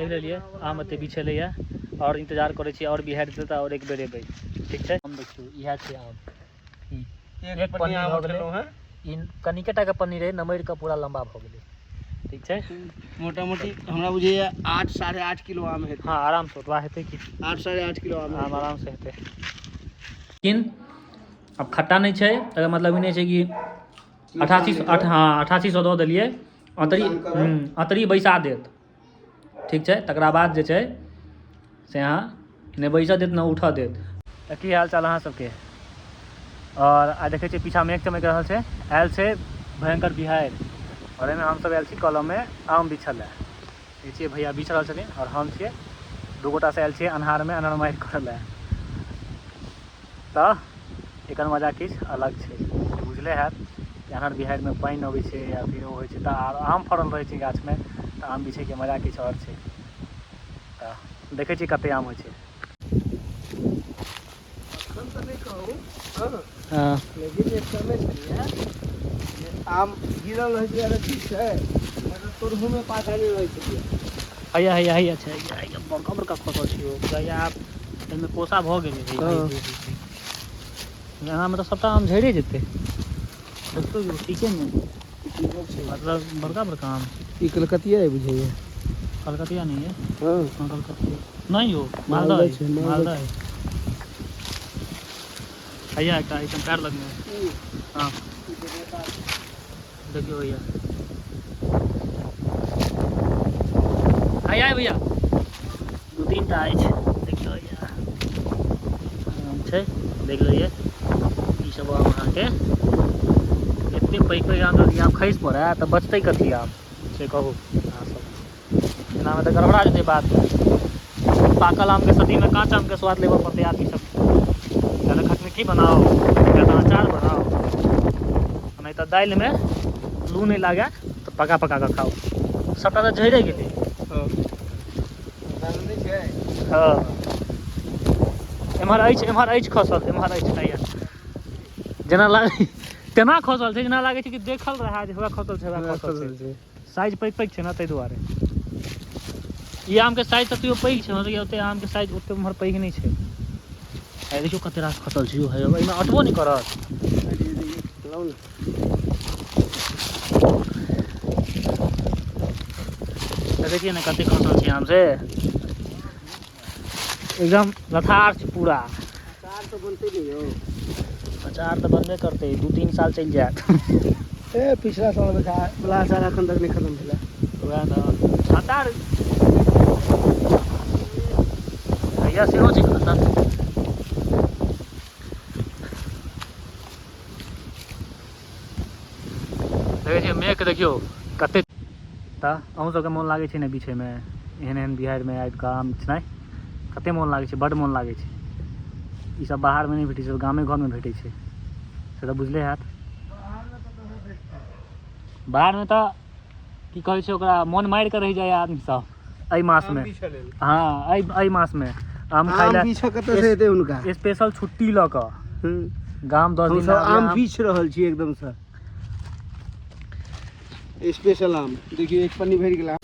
देख लेलियै आम एते बिछेलैए आओर इन्तजार करै छी आओर बिहाड़ि देतै तऽ आओर एक बेर एबै। ठीक छै, आम देखियौ, इएह छै आम। ई एक पन्नी भऽ गेलै। ई कनिके टाके पन्नी रहै, नमहर कऽ पूरा लम्बा भऽ गेलै। ठीक छै, मोटा मोटी हमरा बुझैया 8 8.5 किलो आम हेतै। हँ, आरामसँ ओतबा हेतै कि। 8 8.5 किलो आम। आम आरामसँ हेतै। लेकिन आब खट्टा नहि छै, तकर मतलब ई नहि छै कि 8800 8, हँ, 8800 दऽ देलियै, अतरी अतरी बैसा देत। ठीक छै, तकरा बाद जे छै से अहाँ नहि बैसऽ देत, नहि उठऽ देत। तऽ की हाल चाल अहाँ सबके? आओर आइ देखै छियै पीछा मेघ चमकि रहल छै, आयल छै भयंकर बिहाड़ि आओर एहिमे हमसब आयल छी कलममे आम बिछऽ लए। देखै छियै भैया बिछ रहल छथिन आओर हम छियै, दू गोटासँ आयल छियै अन्हारमे अन्हर मारि करऽ लए। तऽ एकर मजा किछु अलग छै, से बुझले हैत कि अन्हर बिहाड़िमे पानि अबै छै या फिर ओ होइ छै तऽ आर आम फड़ल रहै छै गाछमे, तऽ आम बिछैके मजा किछु आओर छै। तऽ देखै छियै कते आम होइ छै। एखन तऽ नहि कहू, हँ। हँ। लेकिन एक समय छलैए जे आम गिरल रहै छलै तऽ ठीक छै, मतलब तोड़होमे पाछा नहि रहै छलियै। हैया हैया हैया छै, हैया हैया, बड़का बड़का खसल छै। ओ हैया आब एहिमे कोसा भऽ गेलै। एनामे तऽ सबटा आम झड़ि जेतै। देखियौ यौ, ठीके ने मतलब बड़का बड़का आम छै। ई कलकतिया है बुझैया। कलकतिया नहीं है। हँ। हाँ, कलकतिया नहीं हो, मालदह। मालदह है छै, मालदह। मालदह है। हैया एकटा एहिठाम पैर लगने। हँ, देखियौ भैया, हैया भैया, दू तीन टा अछि। देखियौ भैया, आम छै, देख लेलियै। ई सब आम अहाँके एते पैघ पैघ आम यदि आम खसि पड़ै तऽ बचतै कथी आम, से कहू अहाँ सब। एनामे तऽ गड़बड़ा जेतै बात। पाकल आमके सब्जीमे काँच आमके स्वाद लेबऽ पड़तै आदमी सबके। या तऽ खटमिट्ठी बनाउ या तऽ अचार बनाउ, नहि तऽ दालिमे लू नहि लागै तऽ पका पका कऽ खाउ। सबटा तऽ झड़ि गेलै। हँ, नहि छै। हँ, एम्हर अछि, एम्हर अछि खसल, एम्हर अछि। हैया जेना लागै तेना खसल छै, जेना लागै छै कि देखल रहै जे हवा खसल छै, हवा खसल छै। साइज पैघ पैघ छै ने, ताहि दुआरे। ई आमके साइज तऽ तैयो पैघ छै, मतलब ओते आमके साइज ओते उम्हर पैघ नहि छै। आ देखियौ कते रास खसल छै यौ। हे, एहिमे अटबो नहि करत। लाउ ने। देखै छियै ने कते खसल छै आम से, एकदम लथार छै पूरा। अचार तऽ बनतै ने यौ? अचार तऽ बनबे करतै, 2-3 साल चलि जायत। ए, पिछला साल बला अचार एखन तक नहि खतम भेलै। वएह ने, अचार भैया सेहो छै खसल। देखै छियै मेघ, देखियौ कते। तऽ अहूँ सबके मोन लागै छै ने बिछैमे? एहन एहन बिहाड़िमे आबि कऽ आम बिछनाइ कते मोन लागै छै? बड्ड मोन लागै छै। ई सब बाहरमे नहि भेटै छै, गामे घरमे भेटै छै, से तऽ बुझले हैत। बाहरमे तऽ की कहै छै ओकरा, मोन मारि कऽ रहि जाइए आदमी सब एहि मासमे। आम बिछऽ लेल। हँ, एहि एहि मासमे आम खाइ आम लए बिछऽ कतऽ से हेतै हुनका? स्पेशल छुट्टी लऽ कऽ गाम 10 दिन हमसब आबैए। आम बिछ रहल छी एकदमसँ स्पेशल आम। देखियौ, एक पन्नी भरि गेला।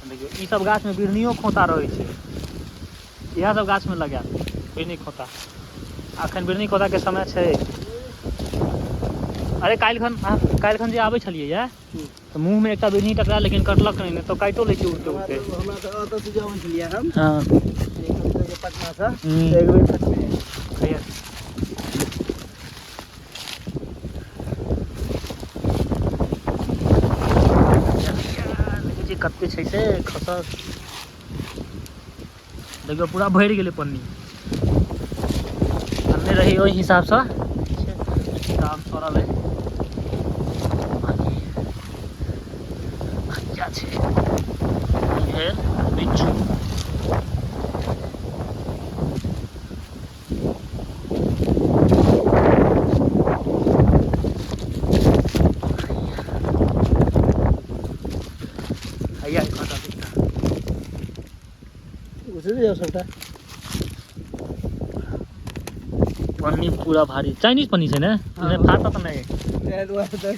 देखियौ, ई सब गाछमे बिढ़नियो खोता रहै छै। इएह सब गाछमे लगायत बिढ़नी खोता। अखन बिढ़नी खोताके समय छै। अरे, काल्हिखन जे आबै छलियै ये तऽ मुँहमे एकटा बिढ़नी टकरा, लेकिन कटलक नहि, नहि तऽ काटियो लै छै उड़ते हमरा उड़ते। तऽ हमरा तऽ ओतऽ से जे अबै छलियै हम पटनासँ, एक बेर कटने। हैया देखै छियै कते छै से खसल। देखियौ, पूरा भरि गेलै पन्नी। अनने रही ओहि हिसाबसँ आम सड़ल अइ। बाकी क्या छै? ई भेल बिच्छू। हैया खसल एकटा। घुसि जाउ सबटा। पन्नी पूरा भारी चाइनीज पन्नी छै ने, हँ। ओहिमे फाटत नहि। ताहि दुआरे तऽ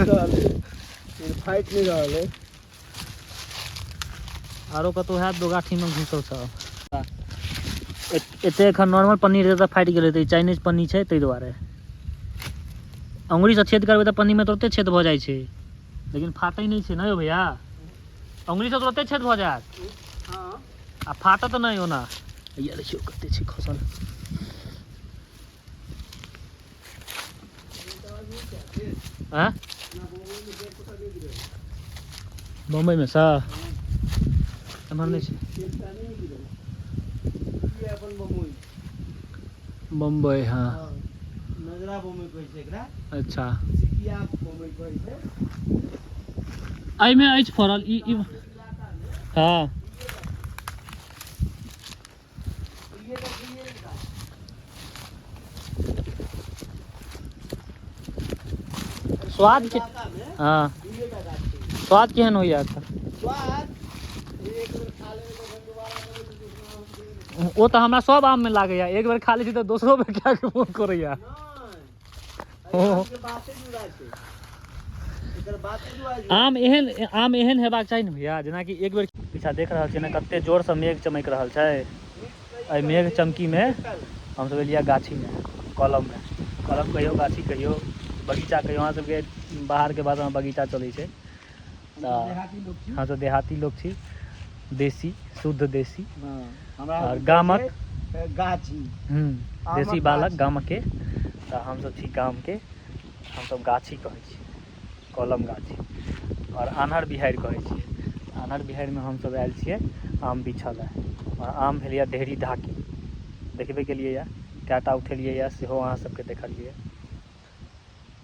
रहल है, फाटि नहि रहल है। आरो कतहु हैत दोगाठीमे घुसल सब। एते एखन नॉर्मल पन्नी रहै तऽ फाटि गेलै, तऽ ई चाइनीज पन्नी छै ताहि दुआरे। अंगुरीसँ छेद करबै तऽ पन्नीमे तुरते छेद भऽ जाइ छै, लेकिन फाटै नहि छै ने यौ भैया। अंगुरीसँ तुरते छेद भऽ जायत आ फाटत नहि ओना। हैया देखियौ कते छै खसल। आँय बम्बईमे सँ एम्हर नहि छै बम्बई। हाँ नजरा बम्बई कहै छै एकरा। अच्छा सिकिया बम्बई कहै छै। एहिमे अछि फड़ल ई ई। हाँ स्वाद के हाँ स्वाद केहन होइया एखन? ओ तऽ हमरा सब आम मे लागैया, एक बेर खा लै छी तऽ दोसरो बेर खायके मोन करैया। आम एहन, आम एहन हेबाक चाही ने भैया, जेनाकि एक बेर पीछा देख रहल छियै ने कते जोरसँ मेघ चमकि रहल छै। एहि मेघ चमकीमे हमसब एलियै गाछीमे, कलममे। कलम कहियौ, गाछी कहियौ, बगीचा कहियौ, अहाँ सबके बाहरके भाषामे बगीचा चलै छै। तऽ हमसब देहाती लोक छी, देसी, शुद्ध देसी। आओर गामक गाछी, देसी बालक गामके। तऽ हमसब छी गामके, हमसब गाछी कहै छी, कलम गाछी। आओर आन्हर बिहारि कहै छियै। आन्हर बिहारिमे हमसब आयल छियै आम बिछऽ लए। आओर आम भेलैए ढेरी ढाकी, देखबे केलियै यऽ, कएटा उठेलियै यऽ सेहो अहाँ सबके देखलियै।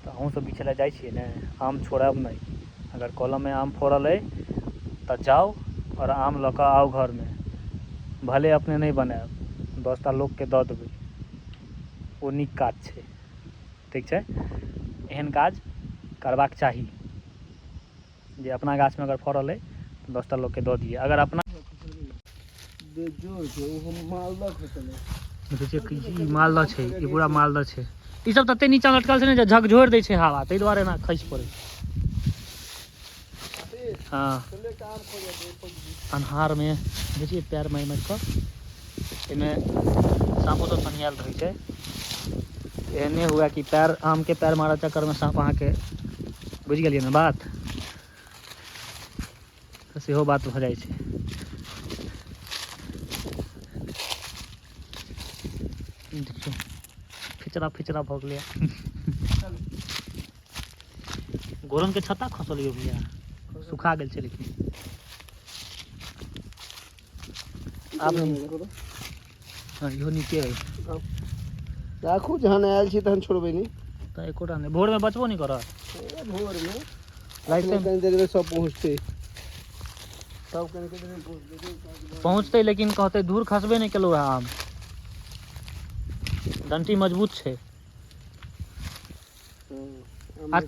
तऽ अहूँसब बिछै लए जाइ छियै ने? आम छोड़ब नहि। अगर कलममे आम फड़ल अइ तऽ जाउ आओर आम लऽ कऽ आउ घरमे। भले अपने नहि बनायब, 10टा लोकके दऽ देबै, ओ नीक काज छै। ठीक छै, एहन काज करबाक चाही जे अपना गाछमे अगर फड़ल अइ तऽ 10टा लोकके दऽ दियै। अगर अपना देखै छियै कि ई मालदह छै, ई पूरा मालदह छै। ई सब तते नीचा लटकल छै ने जे झकझोरि दै छै हवा, ताहि दुआरे एना खसि पड़ै छै। हाँ अन्हारमे देखै छियै पैर मारि मारि कऽ एहिमे साँपो सब सन्हियाएल रहै छै। एहने हुए कि पैर आमके पैर मारऽ चक्करमे साँप अहाँके, बुझि गेलियै ने बात, तऽ सेहो बात भऽ जाइ छै। देखियौ फिचरा फिचरा भऽ गेलै। गोरनके छत्ता खसल यौ भैया, सुखा गेल छै लेकिन आब। हँ इहो नीके अइ। राखू, जहन आयल छी तहन छोड़बै नहि। तऽ एकोटा नहि, भोरमे बचबो नहि करत। भोरमे कनी देरमे सब पहुँचतै, सब कनी देरमे पहुँचतै, लेकिन कहतै धूर खसबे नहि केलहुँ आम। डंटी मजबूत छै। आ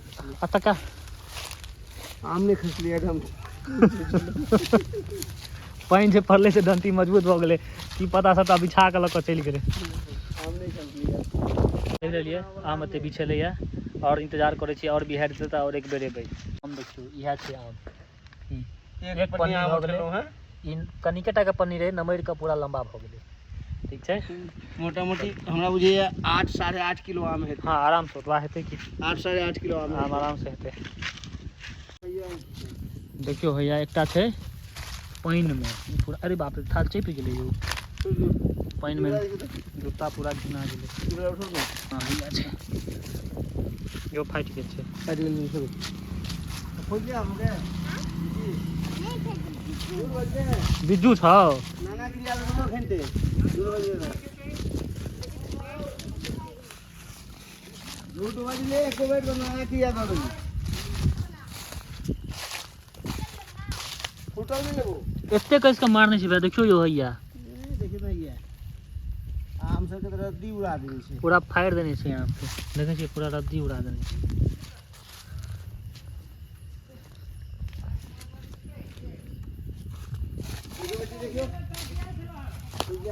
आम नहि खसलियै एकदम। पानि जे पड़लै से डंटी मजबूत भऽ गेलै की पता, सबटा बिछा कऽ लऽ कऽ चलि गेलै। देख लेलियै आम एते बिछेलैया आओर इन्तजार करै छी आओर बिहारि देतै तऽ आओर एक बेर एबै। आम देखियौ इएह छै आम। एक पन्नी भऽ गेलै। ई कनिके टाके पन्नी रहै, नमरि कऽ पूरा लम्बा भऽ गेलै। ठीक छै, मोटामोटी हमरा बुझैया 8 8.5 किलो आम हेतै। हाँ आरामसँ ओतबा हेतै कि 8 8.5 किलो आम आम आरामसँ हेतै। देखियौ भैया एकटा छै पानिमे पूरा, अरे बाप रे थाल चपि गेलै यौ पानिमे, जूता पूरा घिना गेलै। हाँ भैया छै यो फाटि गेल छै। बिज्जू छौ। एते कस के मारने छै भैया, देखियौ यो हैया। आम सबके तऽ रद्दी उड़ा देने छै, पूरा फाड़ि देने छै आम के, देखै छियै पूरा रद्दी उड़ा देने छै।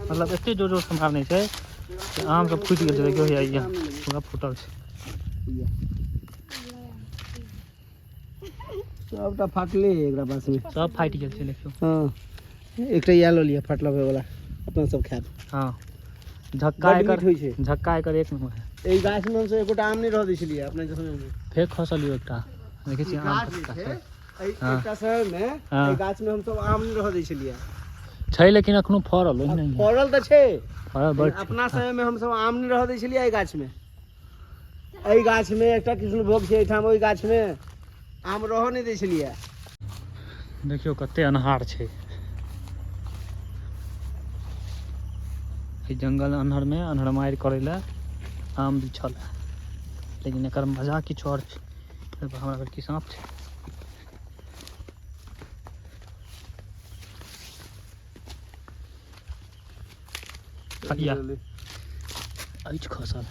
मतलब एते जोर जोर से मारने छै कि आम सब फूटि गेल छै। देखियौ हैया पूरा फूटल छै, सबटा फाटले है एकरा पास में, सब फाटि गेल छै। देखियौ हाँ एकटा इएह लऽ लिअ फटलबै वाला, अपना सब खायब। हँ, झक्का। बड्ड एकर मीठ होइ छै। झक्का एकर एक नंबर है। एहि गाछमे हमसब एकोटा आम नहि रहऽ दै छलियै अपना समयमे। फेर खसल यौ एकटा, देखै ई छियै आम। गाछ जे कतका छै छै। एहि हँ। एकटा समयमे हँ। एहि गाछमे हमसब आम नहि रहऽ दै छलियै। छै, लेकिन एखनो फड़ल ओहि नहि। फड़ल तऽ छै। फड़ल लेकिन बड छै। अपना समयमे हमसब आम नहि रहऽ दै छलियै एहि गाछमे। एहि गाछमे एकटा कृष्णभोग छै एहिठाम, ओहि गाछमे आम रहऽ नहि दै छलियै। देखियौ कते अन्हार छै एहि जंगल अन्हरमे। अन्हर मारि करै लए आम बिछल है, लेकिन एकर मजा किछु आओर छै। एहिपर हमरा भेल कि साँप छै। हइया अछि खसल।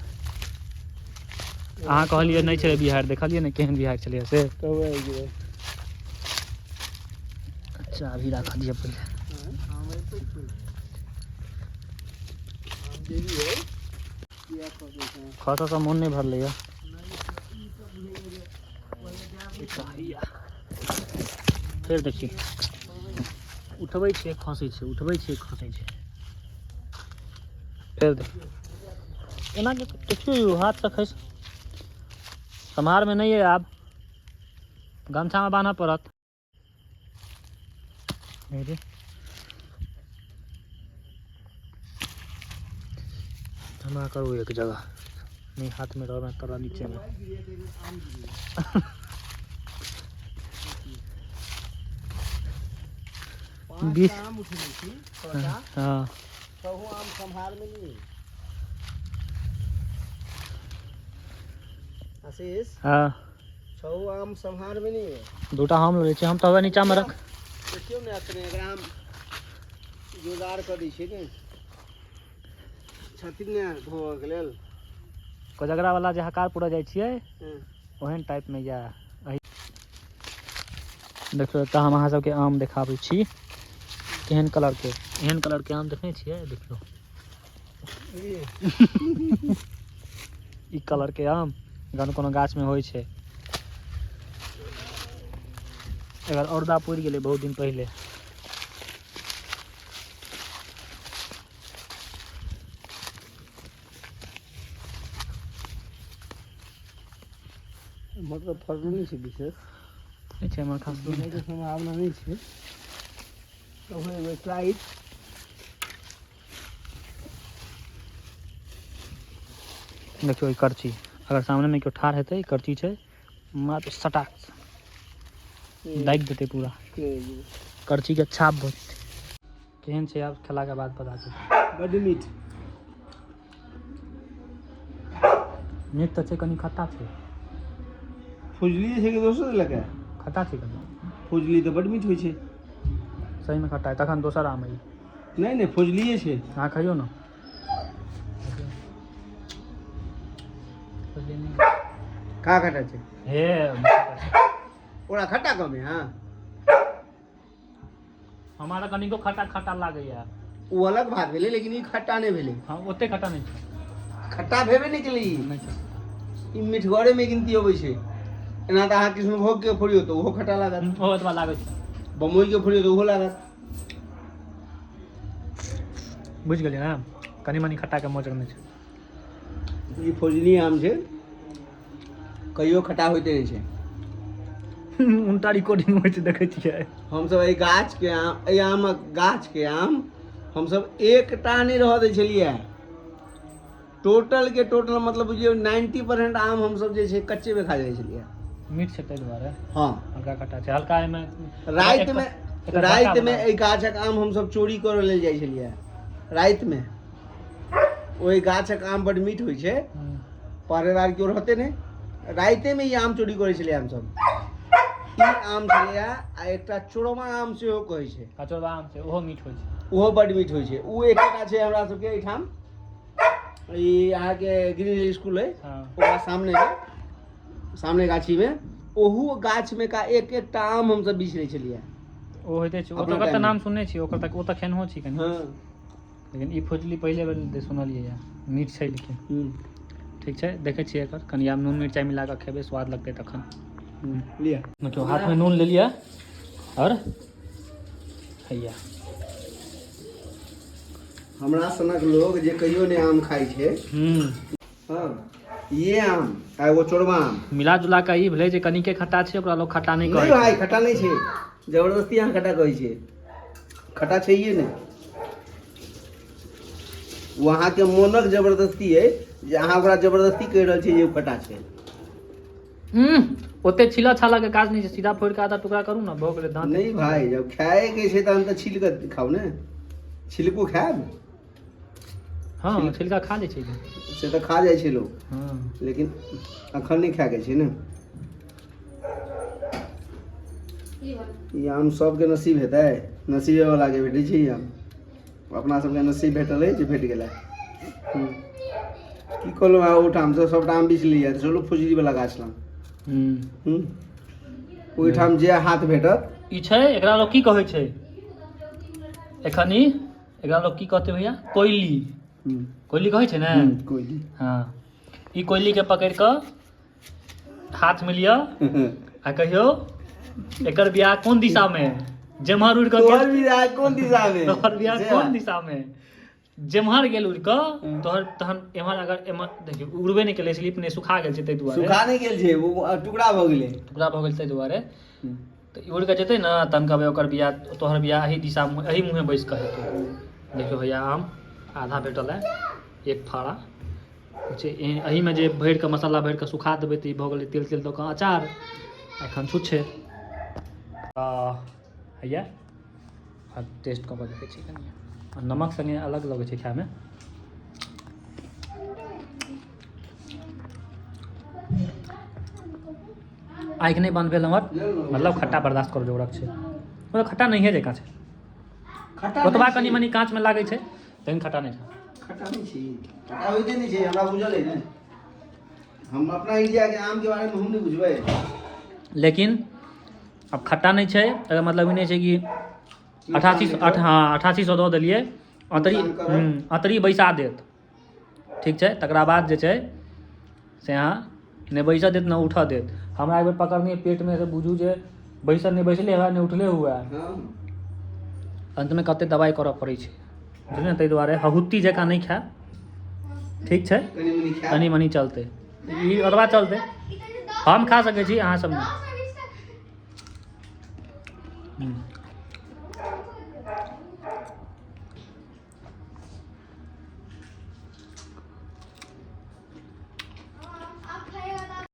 अहाँ कहलियै नहि छलै बिहार, देखलियै ने केहन बिहार छलैए से। कहबै आबि जेबै। अच्छा, अभी राखऽ दिअ पहिले। आम अइ पैघ पैघ। आम जे भी अइ, किया खसै छै? खसऽसँ मोन नहि भरलैए। एकटा हैया, फेर देखी, उठबै छियै खसै छै, उठबै छियै खसै छै। फेर देख, एना के देखियौ यौ, हाथसँ खसि सम्हारमे नहि अइ। आब गमछामे बान्हऽ पड़त। रे जमा करू एक जगह, नहीं हाथ में रह तोरा नीचे में। आम गिरैया। पाँच 20 टा आम उठेने छी, छटा। छहो आम सम्हारमे नहि अइ। आशीष। हँ। छहो आम सम्हारमे नहि अइ। दूटा हम लै छी, हम तऽ नीचामे रख। देखियौ ने, एखने एकरा हम जोगाड़ कऽ दै छियै ने, छथिन ने धोअके लेल। कोजगरा वाला जे हकार पूरा जाइ छियै, ओहन टाइपमे यऽ। एहि देखियौ, एकटा हम अहाँ सबके आम देखाबै छी केहन कलरके। एहन कलरके आम देखने छियै? देखियौ, ई कलरके आम जहन कोनो गाछमे होइ छै। एकर औरदा पुरि गेलै बहुत दिन पहिले। मतलब फड़ल नहि छै विशेष। नहि छै हमर खास। गिरैके सम्भावना नहि छै, तब एगो ट्राइ। देखियौ, ई करची अगर सामनेमे केओ ठाढ़ हेतै, ई करची छै, मात्र सटाक दागि देतै पूरा। करचीके छाप भऽ जेतै। केहन छै, आब खेलाके बाद पता चलतै। बड्ड मीठ। मीठ तऽ छै, कनि खट्टा छै। फुजली जे छै कि दोसर देलक है? खट्टा छै कनि। फुजली तऽ बड्ड मीठ होइ छै। सहीमे खट्टा है, तखन दोसर आम है ई। नहि नहि, फुजलिए छै। अहाँ खाइयौ ने। का खट्टा छै? हे। ओकरा खट्टा कम है। हाँ। हमारा कनिको खट्टा खट्टा लागैया। ओ अलग बात भेलै, लेकिन ई खट्टा नहि भेलै। हँ, ओते खट्टा नहि छै। खट्टा भेबे नहि केलै ई। नहि छै। ई मिठगरेमे गिनती अबै छै। एना तऽ अहाँ कृष्णभोगके फोड़ियौ तऽ ओहो खट्टा लागत। ओ एतबा लागै छै। बम्बइके फोड़ियौ तऽ ओहो लागत। बुझि गेलियै ने, कनि मनि खट्टाके मौज नहि छै। ई फौजली आम छै, कहियो खट्टा होइते नहि छै। उनटा रिकॉर्डिंग होइ छै, देखै छियै। हमसब एहि गाछके आम, एहि आमक गाछके आम हमसब एकटा नहि रहऽ दै छलियै। टोटल के टोटल, मतलब बुझियौ 90% आम हमसब जे छै कच्चेमे खा जाइ छलियै। मीठ छै ताहि दुआरे। हँ। हल्का खट्टा छै, हल्का एहिमे। रातिमे एकर रातिमे झक्का। एहि गाछक आम हमसब चोरी करऽ लेल जाइ छलियै रातिमे। ओहि गाछक आम बड मीठ होइ छै। पहरेदार केओ रहते नहि, रातिमे ई आम चोरी करै छलियै हमसब। ई आम छलैया आ एकटा चोरमा आम सेहो कहै छै। कचौरबा आम छै, ओहो मीठ होइ छै। ओहो बड मीठ होइ छै। ओ एकेटा छै हमरा सबके एहिठाम। ई अहाँके ग्रीन हिल स्कूल अइ, ओकरा सामने सामने गाछीमे, ओहू गाछमे का एक एकटा आम हमसब बिछ लै छलियै। ओ होइते छै ओ तऽ। अपना ओकर तऽ टाइममे। नाम सुनने छियै ओकर तऽ, ओ तऽ खेनहो छी कनि। लेकिन ई फुजली पहिले बेर सुनलियै यऽ। मीठ छै लेकिन। ठीक छै, देखै छियै एकर कनि आब नून मिरचाइ मिला कऽ खेबै, स्वाद लगतै तखन। लिअ। देखियौ, हाथमे नून लेलियै आओर हैया। हमरा सनक लोग जे कहियो नहि आम खाइ छै। हँ, ये आम आ एगो चोरबा आम। मिला जुला कऽ ई भेलै जे कनिके खट्टा छै, ओकरा लोक खट्टा नहि नहि कहै छै। भाई, खट्टा नहि छै, जबरदस्ती अहाँ खट्टा कहै छियै, खट्टा छैहे नहि। ओ अहाँके मोनक जबरदस्ती अइ जे अहाँ ओकरा जबरदस्ती कहि रहल छियै जे ओ खट्टा छै। ओते छिलऽ छालऽ के काज नहि छै, सीधा फोड़ि कऽ आधा टुकड़ा करू ने, भऽ गेलै दाँत। नहि भाई, जब खाएके छै तहन तऽ छील कऽ खाउ ने, छिलको खायब। हँ, छिलका खा लै छै। से तऽ खा जाइ छै लोक। लेकिन अखन नहि खायके छै ने। ई आम सबके नसीब हेतै? नसीबे वाला के भेटै छै ई आम। अपना सबके नसीब भेटल अइ जे भेट गेलै। की कहलहुँ, अहाँ ओहिठामसँ सबटा आम बिछ लिअ, चलू फुजरी वाला गाछ लग। ओहिठाम जे हाथ भेटत। ई छै, एकरा लोक की कहै छै एखन? ई एकरा लोक की कहतै भैया? कोयली। कोयली कहै छै ने? कोयली। हँ, ई कोयलीके पकड़ि कऽ हाथमे लिअ आ कहियौ, एकर बियाह कोन दिशामे? जेम्हर उड़ि कऽ तोहर गेल। बियाह कोन दिशा मे? तोहर बियाह से कोन दिशामे? जेम्हर गेल उड़ि कऽ तोहर, तहन एम्हर अगर एम्हर देखियौ, उड़बे नहि केलै, स्लिप नहि, सुखा गेल छै ताहि दुआरे। सुखा नहि गेल छै, ओ टुकड़ा भऽ गेलै। टुकड़ा भऽ गेल ताहि दुआरे। तऽ ई उड़ि कऽ जेतै ने, तहन कहबै ओकर बियाह, तोहर बियाह एही दिशा, एही मुँहे बैस कऽ हेतौ। देखियौ भैया, आम आधा भेटल है, एक फाड़ा छै। एहिमे जे भरि कऽ मसाला भरि कऽ सुखा देबै तऽ ई भऽ गेलै तेल तेल दऽ कऽ अचार। एखन छुच्छे हैया आ टेस्ट कऽ कऽ देखै छी कनि। आ नमक सङ्गे अलग लगै छै खायमे। आँखि नहि बंद भेल हमर, मतलब खट्टा बर्दाश्त करऽ जोगरक छै, मतलब खट्टा नहिए जकाँ छै। खट्टा ओतबा नहि कनि छै। मनि काँचमे लागै छै, लेकिन खट्टा नहि छै। खट्टा नहि छै, खट्टा होइते नहि छै, हमरा बुझल अइ ने। हम अपना एरियाके आमके बारेमे हम नहि बुझबै? लेकिन आब खट्टा नहि छै, एकर मतलब ई नहि छै कि 88, हँ, 8800 दऽ देलियै, अतरी नुकसान करत। अतरी बैसा देत। ठीक छै, तकरा बाद जे छै से अहाँ नहि बैसऽ देत, नहि उठऽ देत। हमरा एक बेर पकड़ने पेटमे से बुझू जे बैसल नहि बैसले हुए, नहि उठले हुए। अन्तमे कते दबाइ करऽ पड़ै छै, बुझलियै ने? ताहि दुआरे हहुत्ती जकाँ नहि खायब, ठीक छै? कनि मनि खायब। कनि मनि चलतै, ई ओतबा चलतै। हम खा सकै छी, अहाँ सब नहि।